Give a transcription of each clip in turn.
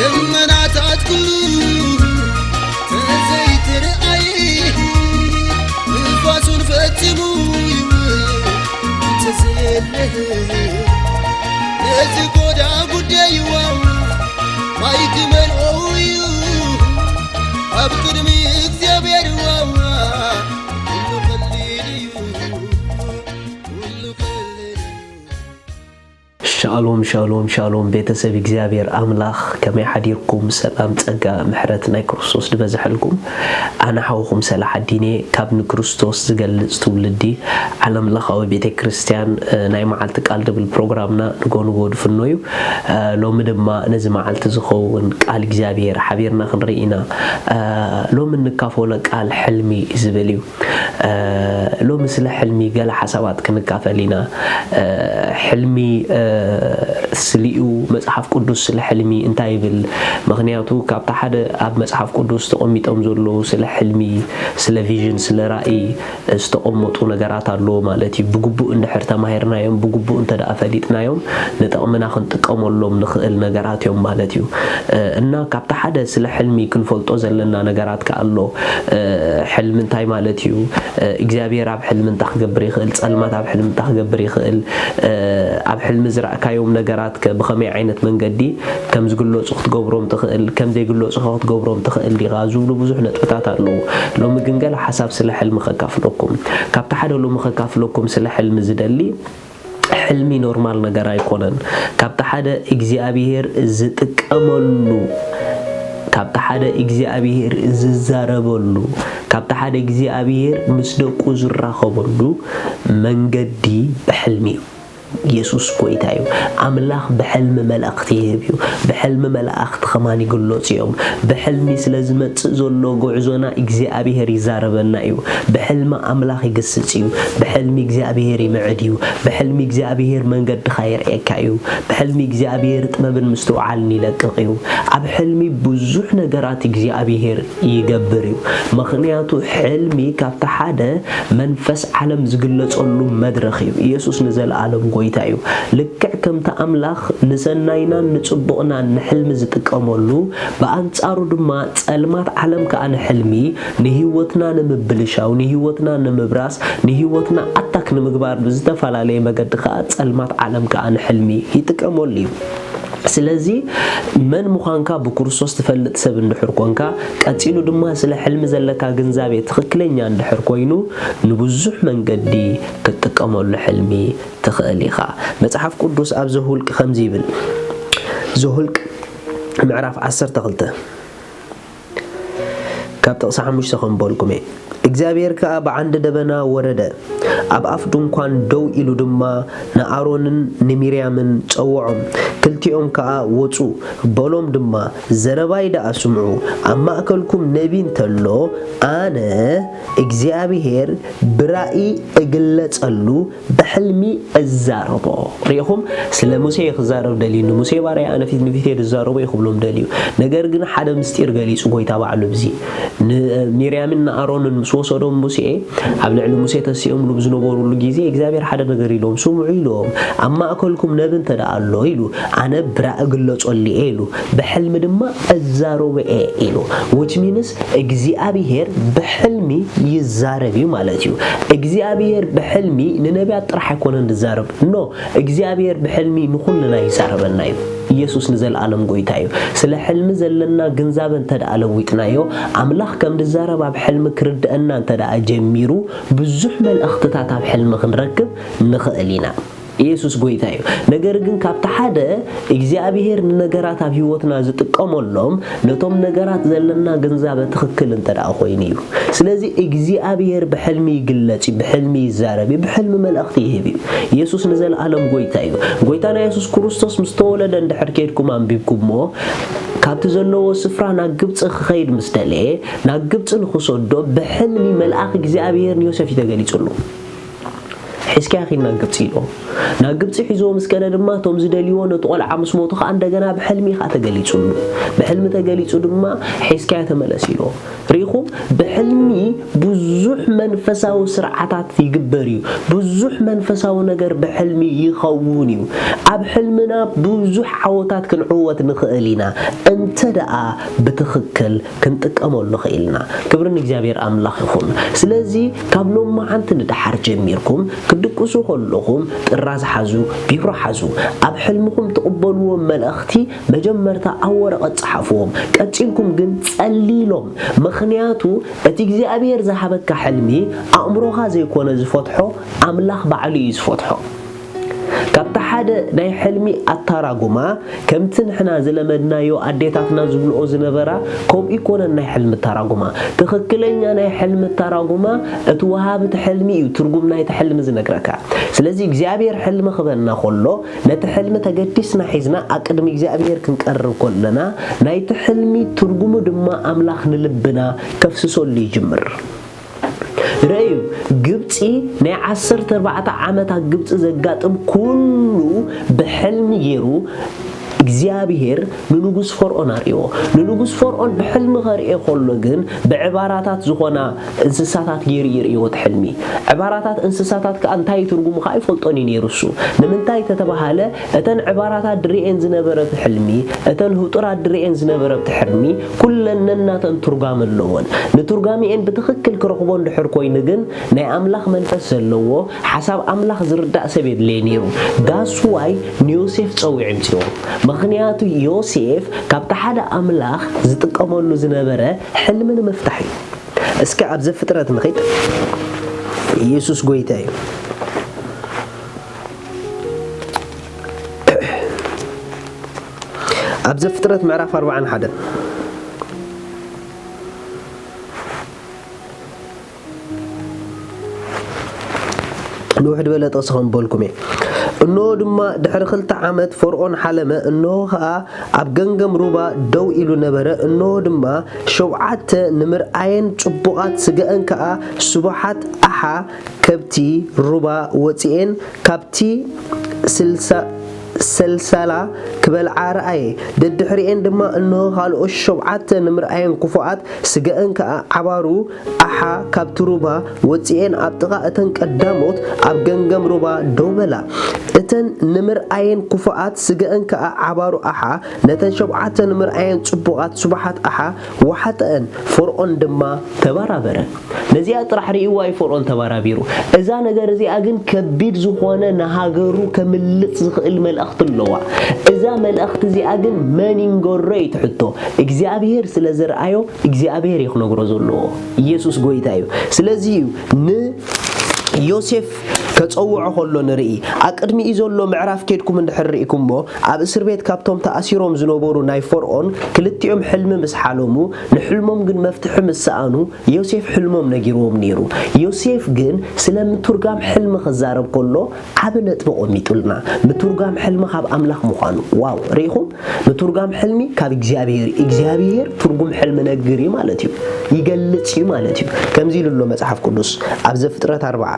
ደመናታት ኩሉ ተዘይትርኣይ፣ ንፋሱን ፈጺሙ ይውል ተዘየለ። ነዚ ጎዳ ጉዳይ ዋው ማይ ክመልኦ እዩ ኣብ ቅድሚ እግዚኣብሔር ዋዋ ኩሉ ቀሊል እዩ። ሻሎም ሻሎም ሻሎም ቤተሰብ እግዚኣብሔር ኣምላኽ ከመይ ሓዲርኩም? ሰላም ጸጋ ምሕረት ናይ ክርስቶስ ዝበዝሐልኩም። ኣነ ሓውኹም ሰላሓዲን እየ ካብ ንክርስቶስ ዝገልጽ ትውልዲ ዓለም ለኻዊ ቤተ ክርስቲያን። ናይ መዓልቲ ቃል ድብል ፕሮግራምና ንጎ ንጎ ድፍኖ እዩ። ሎሚ ድማ ነዚ መዓልቲ ዝኸውን ቃል እግዚኣብሔር ሓቢርና ክንርኢ ኢና። ሎሚ እንካፈሎ ቃል ሕልሚ ዝብል እዩ። ሎሚ ስለ ሕልሚ ገለ ሓሳባት ክንካፈል ኢና። ሕልሚ ስሊኡ መጽሓፍ ቅዱስ ስለ ሕልሚ እንታይ ይብል? ምኽንያቱ ካብቲ ሓደ ኣብ መጽሓፍ ቅዱስ ተቐሚጦም ዘለዉ ስለ ሕልሚ፣ ስለ ቪዥን፣ ስለ ራእይ ዝተቐመጡ ነገራት ኣለዉ ማለት እዩ። ብግቡእ እንድሕር ተማሂርናዮም፣ ብግቡእ እንተ ደኣ ፈሊጥናዮም ንጠቕምና ክንጥቀመሎም ንኽእል ነገራት እዮም ማለት እዩ። እና ካብቲ ሓደ ስለ ሕልሚ ክንፈልጦ ዘለና ነገራት ከኣ ኣሎ። ሕልሚ እንታይ ማለት እዩ? እግዚኣብሔር ኣብ ሕልሚ እንታይ ክገብር ይኽእል? ጸልማት ኣብ ሕልሚ እንታይ ክገብር ይኽእል? ኣብ ሕልሚ ዝረእካዮም ነገራት ከ ብኸመይ ዓይነት መንገዲ ከም ዝግለጹ ክትገብሮም ትኽእል? ከም ዘይግለጹ ከ ክትገብሮም ትኽእል ዲኻ? ዝብሉ ብዙሕ ነጥብታት ኣለዉ። ሎሚ ግን ገለ ሓሳብ ስለ ሕልሚ ከካፍለኩም። ካብቲ ሓደ ሎሚ ከካፍለኩም ስለ ሕልሚ ዝደሊ ሕልሚ ኖርማል ነገር ኣይኮነን። ካብቲ ሓደ እግዚኣብሔር ዝጥቀመሉ፣ ካብቲ ሓደ እግዚኣብሔር ዝዛረበሉ፣ ካብቲ ሓደ እግዚኣብሔር ምስ ደቁ ዝራኸበሉ መንገዲ ብሕልሚ እዩ። የሱስ ጎይታ እዩ። ኣምላኽ ብሕልሚ መልእኽቲ ይህብ እዩ። ብሕልሚ መላእኽቲ ከማን ይግለጹ እዮም። ብሕልሚ ስለ ዝመጽእ ዘሎ ጉዕዞና እግዚኣብሔር ይዛረበና እዩ። ብሕልሚ ኣምላኽ ይግስጽ እዩ። ብሕልሚ እግዚኣብሔር ይምዕድ እዩ። ብሕልሚ እግዚኣብሔር መንገድኻ የርእየካ እዩ። ብሕልሚ እግዚኣብሔር ጥበብን ምስትውዓልን ይለቅቕ እዩ። ኣብ ሕልሚ ብዙሕ ነገራት እግዚኣብሔር ይገብር እዩ። ምኽንያቱ ሕልሚ ካብቲ ሓደ መንፈስ ዓለም ዝግለጸሉ መድረኽ እዩ። ኢየሱስ ንዘለኣለም ጎይታ እዩ። ልክዕ ከምቲ ኣምላኽ ንሰናይናን ንጽቡቕናን ንሕልሚ ዝጥቀመሉ፣ ብኣንጻሩ ድማ ጸልማት ዓለም ከኣ ንሕልሚ ንህይወትና ንምብልሻው፣ ንህይወትና ንምብራስ፣ ንህይወትና ኣታክ ንምግባር ብዝተፈላለየ መገዲ ከኣ ጸልማት ዓለም ከኣ ንሕልሚ ይጥቀመሉ እዩ። ስለዚ መን ምዃንካ ብክርስቶስ ትፈልጥ ሰብ እንድሕር ኮንካ፣ ቀጺሉ ድማ ስለ ሕልሚ ዘለካ ግንዛቤ ትኽክለኛ እንድሕር ኮይኑ፣ ንብዙሕ መንገዲ ክትጥቀመሉ ሕልሚ ትኽእል ኢኻ። መጽሓፍ ቅዱስ ኣብ ዘሁልቅ ከምዚ ይብል። ዘሁልቅ ምዕራፍ ዓሰርተ ክልተ ካብ ጥቕሲ ሓሙሽተ ከንበልኩም እየ። እግዚኣብሔር ከኣ ብዓንዲ ደበና ወረደ፣ ኣብ ኣፍ ድንኳን ደው ኢሉ ድማ ንኣሮንን ንሚርያምን ጸውዖም። ክልቲኦም ከኣ ወጹ፣ በሎም ድማ፣ ዘረባይ ደኣ ስምዑ፣ ኣብ ማእከልኩም ነቢ እንተሎ፣ ኣነ እግዚኣብሔር ብራእይ እግለጸሉ፣ ብሕልሚ እዛረቦ። ሪኢኹም? ስለ ሙሴ እየ ክዛረብ ደልዩ። ንሙሴ ባርያ ኣነ ፊት ንፊት እየ ዝዛረቦ እዩ ክብሎም ደልዩ። ነገር ግን ሓደ ምስጢር ገሊጹ ጎይታ ባዕሉ ብዚ። ንሚርያምን ንኣሮንን ምስ ወሰዶም ሙሴ፣ ኣብ ልዕሊ ሙሴ ተሲኦምሉ ብዝነበሩሉ ግዜ እግዚኣብሔር ሓደ ነገር ኢሎም፣ ስምዑ ኢሎም፣ ኣብ ማእከልኩም ነቢ እንተ ደኣ ኣሎ ኢሉ፣ ኣነ ብራእ እግለጸሉ እየ ኢሉ፣ ብሕልሚ ድማ እዛረቦ እየ ኢሉ። Which means እግዚኣብሔር ብሕልሚ ይዛረብ እዩ ማለት እዩ። እግዚኣብሔር ብሕልሚ ንነቢያት ጥራሕ ኣይኮነን ዝዛረብ። ኖ፣ እግዚኣብሔር ብሕልሚ ንኹልና ይዛረበና እዩ። ኢየሱስ ንዘለኣለም ጎይታ እዩ። ስለ ሕልሚ ዘለና ግንዛበ እንተ ደኣ ለዊጥናዮ፣ ኣምላኽ ከም ዝዛረብ ኣብ ሕልሚ ክርድአና እንተ ደኣ ጀሚሩ፣ ብዙሕ መልእኽትታት ኣብ ሕልሚ ክንረክብ ንኽእል ኢና። ኢየሱስ ጎይታ እዩ። ነገር ግን ካብቲ ሓደ እግዚኣብሔር ንነገራት ኣብ ህይወትና ዝጥቀመሎም ነቶም ነገራት ዘለና ግንዛበ ትኽክል እንተ ደኣ ኮይኑ እዩ። ስለዚ እግዚኣብሔር ብሕልሚ ይግለጽ እዩ፣ ብሕልሚ ይዛረብ እዩ፣ ብሕልሚ መልእኽቲ ይህብ እዩ። ኢየሱስ ንዘለኣለም ጎይታ እዩ። ጎይታና ኢየሱስ ክርስቶስ ምስ ተወለደ እንድሕር ከይድኩም ኣንቢብኩሞ፣ ካብቲ ዘለዎ ስፍራ ናብ ግብጺ ክኸይድ ምስ ደለየ፣ ናብ ግብጺ ንኽሰዶ ብሕልሚ መልኣኽ እግዚኣብሔር ንዮሴፍ እዩ ተገሊጹሉ። ሒዝካዮ ኺድ ናብ ግብጺ ኢልዎ። ናብ ግብጺ ሒዝዎ ምስ ከደ ድማ እቶም ዝደልይዎ ነቲ ቖልዓ ምስ ሞቱ ኸኣ እንደገና ብሕልሚ ኸኣ ተገሊጹሉ። ብሕልሚ ተገሊጹ ድማ ሒዝካዮ ተመለስ ኢልዎ። ርኢኹም፣ ብሕልሚ ብዙሕ መንፈሳዊ ስርዓታት ይግበር እዩ። ብዙሕ መንፈሳዊ ነገር ብሕልሚ ይኸውን እዩ። ኣብ ሕልምና ብዙሕ ዓወታት ክንዕወት ንኽእል ኢና፣ እንተ ደኣ ብትኽክል ክንጥቀመሉ ኽኢልና። ክብሪ ንእግዚኣብሔር ኣምላኽ ይኹን። ስለዚ ካብ ሎማዓንቲ ንደሓር ጀሚርኩም ክትድቅሱ ከለኹም ጥራዝ ሓዙ፣ ቢሮ ሓዙ። ኣብ ሕልምኹም ትቕበልዎም መልእኽቲ መጀመርታ ኣብ ወረቐት ጸሓፍዎም። ቀጺልኩም ግን ጸልይሎም። ምኽንያቱ እቲ እግዚኣብሔር ዝሃበካ ሕልሚ ኣእምሮኻ ዘይኮነ ዝፈትሖ፣ ኣምላኽ ባዕሉ እዩ ዝፈትሖ። ካብቲ ሓደ ናይ ሕልሚ ኣተራጉማ፣ ከምቲ ንሕና ዝለመድናዮ ኣዴታትና ዝብልኦ ዝነበራ፣ ከምኡ ይኮነን ናይ ሕልሚ ኣተራጉማ። ትኽክለኛ ናይ ሕልሚ ኣተራጉማ፣ እቲ ወሃቢ እቲ ሕልሚ እዩ ትርጉም ናይቲ ሕልሚ ዝነግረካ። ስለዚ እግዚኣብሔር ሕልሚ ክበና ከሎ፣ ነቲ ሕልሚ ተገዲስና ሒዝና ኣቅድሚ እግዚኣብሔር ክንቀርብ ከለና፣ ናይቲ ሕልሚ ትርጉሙ ድማ ኣምላኽ ንልብና ከፍስሰሉ ይጅምር። ርእዩ፣ ግብጺ ናይ ዓሰርተ ኣርባዕተ ዓመታት ግብጺ ዘጋጥም ኩሉ ብሕልሚ ገይሩ እግዚኣብሔር ንንጉስ ፈርዖን ኣርእዎ። ንንጉስ ፈርዖን ብሕልሚ ከርእዮ ከሎ ግን ብዕባራታት ዝኾና እንስሳታት ገይሩ እዩ ርእይዎ እቲ ሕልሚ። ዕባራታት እንስሳታት ከኣ እንታይ ትርጉሙ ከኣ ኣይፈልጦን እዩ ነይሩ እሱ። ንምንታይ ተተባሃለ፣ እተን ዕባራታት ድርእየን ዝነበረ እቲ ሕልሚ፣ እተን ህጡራት ድርእየን ዝነበረ እቲ ሕልሚ፣ ኩለን ነናተን ትርጓም ኣለወን። ንትርጓሚኤን ብትኽክል ክረኽቦ እንድሕር ኮይኑ ግን፣ ናይ ኣምላኽ መንፈስ ዘለዎ፣ ሓሳብ ኣምላኽ ዝርዳእ ሰብ የድልየ ነይሩ። That's why ንዮሴፍ ጸዊዑ ኣምጺዎ። ምኽንያቱ ዮሴፍ ካብቲ ሓደ ኣምላኽ ዝጥቀመሉ ዝነበረ ሕልሚ ንምፍታሕ እዩ። እስከ ኣብ ዘፍጥረት ንኺድ። ኢየሱስ ጎይታ እዩ። ኣብ ዘፍጥረት ምዕራፍ ኣርባዓን ሓደን። ንውሕ ዝበለ ጥቕሲ ከም በልኩም እየ። እንሆ ድማ ድሕሪ ክልተ ዓመት ፈርዖን ሓለመ፣ እንሆ ኸኣ ኣብ ገምገም ሩባ ደው ኢሉ ነበረ። እንሆ ድማ ሸውዓተ ንምርኣየን ጽቡቓት ስገአን ከኣ ስቡሓት ኣሓ ከብቲ ሩባ ወጺኤን ካብቲ ስልሳ-፣ ሰልሳላ ክበልዓ ረኣየ። ደድሕሪኤን ድማ እንሆ ካልኦት ሸውዓተ ንምርኣየን ክፉኣት ስገአን ከኣ ዓባሩ ኣሓ ካብቲ ሩባ ወጺኤን ኣብ ጥቓ እተን ቀዳሞት ኣብ ገምገም ሩባ ደው በላ። እተን ንምርኣየን ክፉኣት ስገአን ከኣ ዓባሩ ኣሓ ነተን ሸውዓተ ንምርኣየን ጽቡቓት ስቡሓት ኣሓ ወሓጠአን። ፈርዖን ድማ ተባራበረ። ነዚኣ ጥራሕ ርእይዋ እዩ ፈርዖን ተባራቢሩ። እዛ ነገር እዚኣ ግን ከቢድ ዝኾነ ንሃገሩ ከምልጥ ዝኽእል መልእኽቲ ኣለዋ። እዛ መልእኽቲ እዚኣ ግን መን ይንገሮ እዩ እቲ ሕቶ። እግዚኣብሔር ስለ ዘርኣዮ እግዚኣብሔር እዩ ክነግሮ ዘለዎ። ኢየሱስ ጎይታ እዩ። ስለዚ እዩ ንዮሴፍ ከጸውዖ ከሎ ንርኢ። ኣብ ቅድሚኡ ዘሎ ምዕራፍ ኬድኩም እንድሕር ርኢኩሞ፣ ኣብ እስር ቤት ካብቶም ተኣሲሮም ዝነበሩ ናይ ፈርዖን ክልቲኦም ሕልሚ ምስ ሓለሙ፣ ንሕልሞም ግን መፍትሒ ምስ ሰኣኑ፣ ዮሴፍ ሕልሞም ነጊርዎም ነይሩ። ዮሴፍ ግን ስለ ምትርጋም ሕልሚ ክዛረብ ከሎ ዓቢ ነጥቢ ቆሚጡልና። ምትርጋም ሕልሚ ካብ ኣምላኽ ምዃኑ። ዋው፣ ርኢኹም? ምትርጋም ሕልሚ ካብ እግዚኣብሔር፣ እግዚኣብሔር ትርጉም ሕልሚ ነግር እዩ ማለት እዩ። ይገልጽ እዩ ማለት እዩ። ከምዚ ኢሉ ኣሎ መጽሓፍ ቅዱስ ኣብ ዘፍጥረት ኣርብዓ።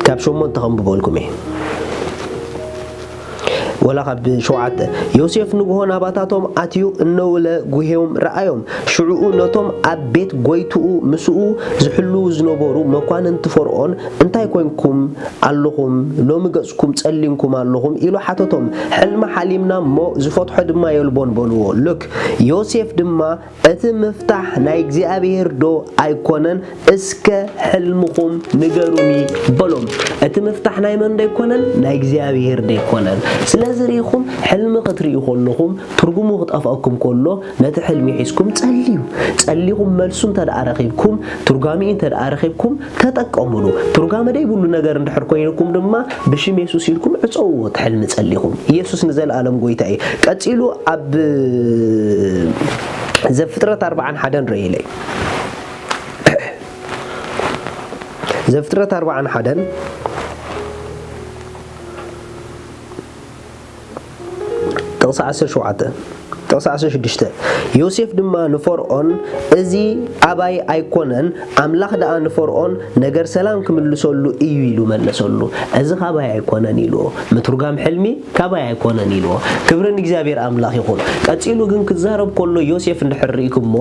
ካብ ሸሞንተ ከንብበልኩም እየ። ወላ ካብ ሸውዓተ። ዮሴፍ ንግሆ ናባታቶም ኣትዩ እነውለ ጉሄዮም ረኣዮም። ሽዑኡ ነቶም ኣብ ቤት ጎይትኡ ምስኡ ዝሕልዉ ዝነበሩ መኳንንቲ ፈርዖን፣ "እንታይ ኮንኩም ኣለኹም? ሎሚ ገጽኩም ጸሊምኩም ኣለኹም?" ኢሉ ሓተቶም። "ሕልሚ ሓሊምና እሞ ዝፈትሖ ድማ የልቦን" በልዎ። ሉክ፣ ዮሴፍ ድማ "እቲ ምፍታሕ ናይ እግዚኣብሔር ዶ ኣይኮነን? እስከ ሕልምኹም ንገሩኒ" በሎም። እቲ ምፍታሕ ናይ መን ዶ ኣይኮነን? ናይ እግዚኣብሔር ዶ ኣይኮነን? ስለዚ ርኢኹም፣ ሕልሚ ክትርእዩ ከለኹም፣ ትርጉሙ ክጠፍኣኩም ከሎ፣ ነቲ ሕልሚ ሒዝኩም ጸልዩ። ጸሊኹም መልሱ እንተ ደኣ ረኺብኩም፣ ትርጓሚኡ እንተ ደኣ ረኺብኩም፣ ተጠቀሙሉ። ትርጓመ ዘይብሉ ነገር እንድሕር ኮይንኩም ድማ፣ ብሽም የሱስ ኢልኩም ዕጸውዎ እቲ ሕልሚ ጸሊኹም። ኢየሱስ ንዘለኣለም ጎይታ እዩ። ቀጺሉ ኣብ ዘፍጥረት ኣርብዓን ሓደን ርእይለይ። ዘፍጥረት ኣርብዓን ሓደን ጥቕሲ ዓሰርተ ሸውዓተ። ጥቕሲ ዓሰርተ ሽዱሽተ፣ ዮሴፍ ድማ ንፈርዖን፣ "እዚ ኣባይ ኣይኮነን፣ ኣምላኽ ደኣ ንፈርዖን ነገር ሰላም ክምልሰሉ እዩ" ኢሉ መለሰሉ። "እዚ ካባይ ኣይኮነን" ኢልዎ። ምትርጓም ሕልሚ ካባይ ኣይኮነን ኢልዎ። ክብሪ ንእግዚኣብሔር ኣምላኽ ይኹን። ቀጺሉ ግን ክዛረብ ከሎ ዮሴፍ እንድሕር ርኢኩሞ፣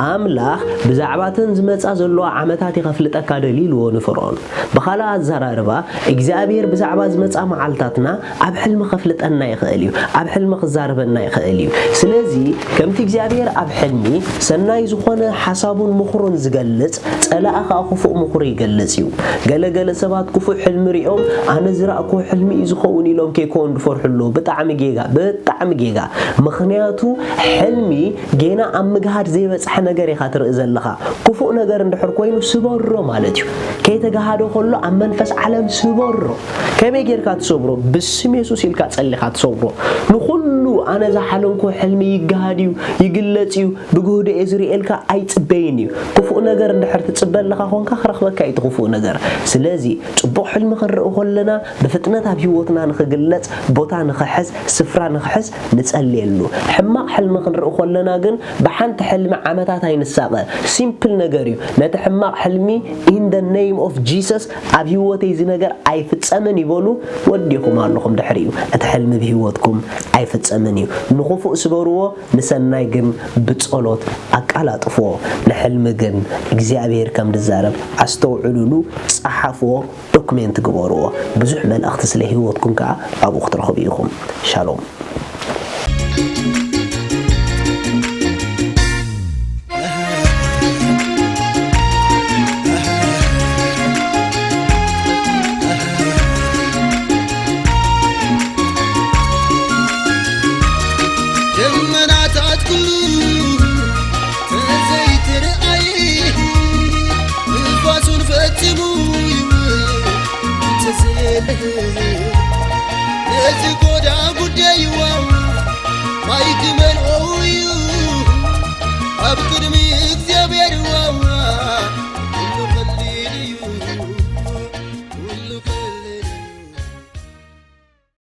ኣምላኽ ብዛዕባ እተን ዝመጻ ዘለዋ ዓመታት እዩ ከፍልጠካ ደልዩ ኢልዎ ንፈርዖን። ብኻልእ ኣዘራርባ፣ እግዚኣብሔር ብዛዕባ ዝመጻ መዓልታትና ኣብ ሕልሚ ከፍልጠና ይኽእል እዩ፣ ኣብ ሕልሚ ክዛረበና ይኽእል እዩ። ስለዚ ከምቲ እግዚኣብሔር ኣብ ሕልሚ ሰናይ ዝኾነ ሓሳቡን ምኽሩን ዝገልጽ፣ ጸላኢ ኸኣ ክፉእ ምኽሩ ይገልጽ እዩ። ገለ ገለ ሰባት ክፉእ ሕልሚ ሪኦም፣ "ኣነ ዝረእክዎ ሕልሚ እዩ ዝኸውን" ኢሎም ከይከውን ዝፈርሑ ኣለዉ። ብጣዕሚ ጌጋ፣ ብጣዕሚ ጌጋ። ምኽንያቱ ሕልሚ ጌና ኣብ ምግሃድ ዘይበጽሐ ነገር ኢኻ ትርኢ ዘለኻ። ክፉእ ነገር እንድሕር ኮይኑ ስበሮ ማለት እዩ። ከይተጋሃደ ከሎ ኣብ መንፈስ ዓለም ስበሮ። ከመይ ጌርካ ትሰብሮ? ብስም የሱስ ኢልካ ጸሊኻ ትሰብሮ። ንኹሉ ኣነ ዝሓለምኩ ሕልሚ ይገሃድ እዩ፣ ይግለጽ እዩ፣ ብግህዶ እየ ዝርእየልካ ኣይጽበይን እዩ። ክፉእ ነገር እንድሕር ትጽበ ኣለኻ ኾንካ ክረኽበካ እዩ እቲ ክፉእ ነገር። ስለዚ ጽቡቕ ሕልሚ ክንርኢ ከለና ብፍጥነት ኣብ ህይወትና ንኽግለጽ ቦታ ንኽሕዝ፣ ስፍራ ንኽሕዝ ንጸልየሉ። ሕማቕ ሕልሚ ክንርኢ ከለና ግን ብሓንቲ ሕልሚ ዓመታት ኣይንሳቐ። ሲምፕል ነገር እዩ። ነቲ ሕማቕ ሕልሚ in the name of Jesus ኣብ ህይወተይ እዚ ነገር ኣይፍጸምን ይበሉ፣ ወዲኹም ኣለኹም ድሕሪኡ። እቲ ሕልሚ ብህይወትኩም ኣይፍጸምን እዩ። ንኽፉእ ስበርዎ፣ ንሰናይ ግን ብጸሎት ኣቃላጥፍዎ። ንሕልሚ ግን እግዚኣብሔር ከም ዝዛረብ ኣስተውዕሉሉ፣ ጸሓፍዎ፣ ዶክሜንት ግበርዎ። ብዙሕ መልእኽቲ ስለ ህይወትኩም ከኣ ኣብኡ ክትረኽቡ ኢኹም። ሻሎም።